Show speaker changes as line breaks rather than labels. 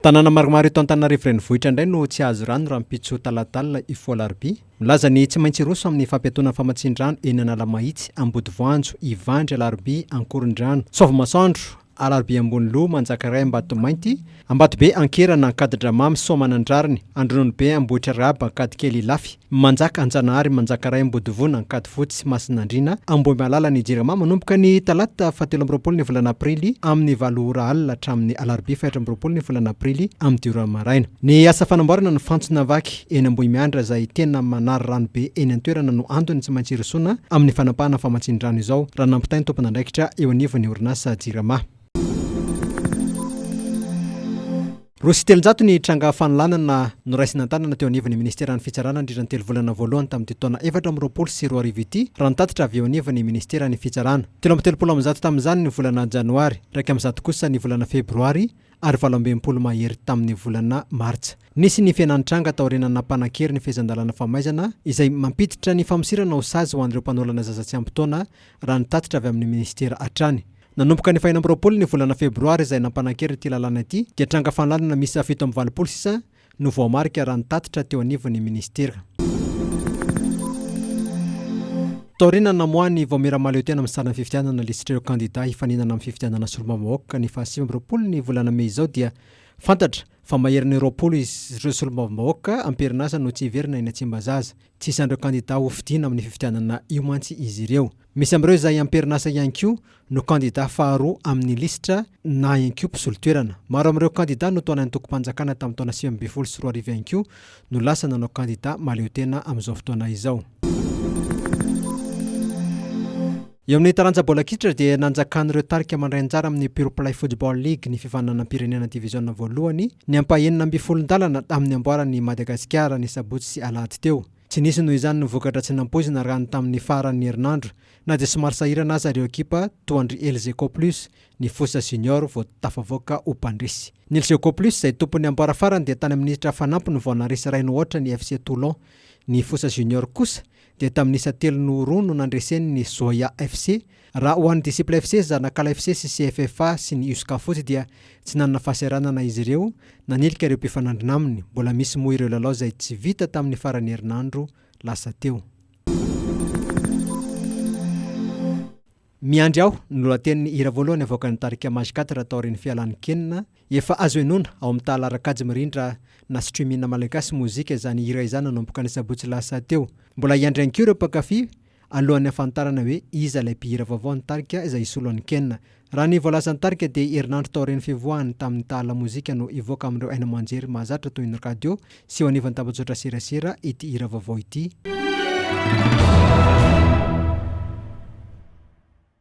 Tanàna maromaro eto Antananarivo Renivohitra indray no tsy hahazo rano rahampitso talata alina hifoha alarobia. Milaza ny tsy maintsy hiroso amin'ny fampiatoana ny famatsian-drano eny Analamahitsy, Ambodivoanjo, Ivandry, Alarobia, Ankorondrano, Soavimasoandro, Alarobia Amboniloha, Manjakaray, Ambatomainty, Ambatobe, Ankerana, Ankadindramamy, Soamanandrariny, Andrononobe, Ambohitrarahaba, Ankadikely, Ilafy, Manjaka, Anjanahary, Manjakaray, Ambodivona, Ankadifotsy, Masinandriana, Ambohimalala ny Jirama manomboka ny talata fahatelo amby 20 ny volana aprily amin'ny valo ora alina hatramin'ny alarobia fahefatra amby 20 ny volana aprily amin'ny dimy ora maraina. Ny asa fanamboarana ny fantsona vaky eny Ambohimiandra izay tena manary rano be eny an-toerana no antony tsy maintsy hirosoana amin'ny fanapahana famatsian-drano izao, raha nampitain'ny tompon'andraikitra eo anivon'ny orinasa Jirama. 302 ny tranga fanolanana noraisina an-tanana teo anivon'ny minisiteran'ny Fitsarana nandritra ny telo volana voalohany tamin'ity taona 2024 ity, raha ny tatitra avy eo anivon'ny minisiteran'ny Fitsarana. 133 tamin'izany ny volana janoary, 101 kosa ny volana febroary ary 68 mahery tamin'ny volana martsa. Nisy ny fihenan'ny tranga taorian'ny nampanan-kery ny fehezan-dalàna famaizana izay mampiditra ny famosirana ho sazy ho an'ireo mpanolana zaza tsy ampy taona, raha ny tatitra avy amin'ny minisitera hatrany. Nanomboka ny fahenina amby 20 ny volana febroary izay nampanan-kery ity lalàna ity dia tranga fanolanana miisa 87 sisa no voamarika raha ny tatitra teo anivon'ny minisitera. Taoriana namoahan'ny Vaomiera Mahaleotena misahana ny fifidianana lisitr'ireo kandidà hifaninana amin'ny fifidianana solombavambahoaka ny faha 29 ny volana mey izao dia fantatra fa maherin'ny 20 ireo solombavambahoaka am-perinasa no tsy hiverina eny Tsimbazaza. Tsy isan'ireo kandidà hofidiana amin'ny fifidianana io mantsy izy ireo. Misy amin'ireo izay am-perinasa ihany koa no kandidà faharoa amin'ny lisitra na ihany koa mpisolo toerana. Maro amin'ireo kandidà notohanan'ny antokom-panjakana tamin'ny taona 2019 ihany koa no lasa nanao kandidà mahaleotena amin'izao fotoana izao. Eo amin'ny taranja baolina kitra dia nanjakan'ireo tarika mandray anjara amin'ny Pure Play Football League ny fifaninanam-pirenena diviziona voalohany ny ampahenina ambin'ny folon-dalana tamin'ny amboaran'i Madagasikara ny sabotsy sy alahady teo. Tsy nisy noho izany ny vokatra tsy nampoizina raha ny tamin'ny faran'ny herinandro na dia somary sahirana aza ireo ekipa toa an-dry Elgeco Plus, ny Fosa Junior vao tafavoaka ho mpandresy. Ny Elgeco Plus izay tompon'ny amboara farany dia tany amin'ny minitra fanampiny vao naharesy iray no aotra ny FC Toulon. Ny Fosa Junior kosa dia tamin'ny isa 3 no 2 no nandreseny ny Zoya FC. Raha ho an'ny Disciple FC, Zanakala FC sy CFFA sy ny Usca Fotsy dia tsy nanana fahasahiranana izy ireo nanilika ireo mpifanandrina aminy. Mbola misy moa ireo lalao izay tsy vita tamin'ny faran'ny herinandro lasa teo. Miandry aho no lohatenin'ny hira voalohany avoakan'ny tarika Mage Quatre taorian'ny fialan'i Kenina. Efa azo henoina ao amin'ny tahala ara-kajy mirindra na streaming malagasy mozika izany hira izany nanomboka ny sabotsy lasa teo. Mbola hiandry ihany koa ireo mpankafy alohan'ny hahafantarana hoe iza ilay mpihira vaovao ny tarika izay hisolo an'i Ken. Raha ny voalazan'ny tarika dia herinandro taorian'ny fivoahany tamin'ny tahala mozika no hivoaka amin'ireo haino aman-jery mahazatra toy ny radio sy eo anivon'ny tambajotra serasera ity hira vaovao ity.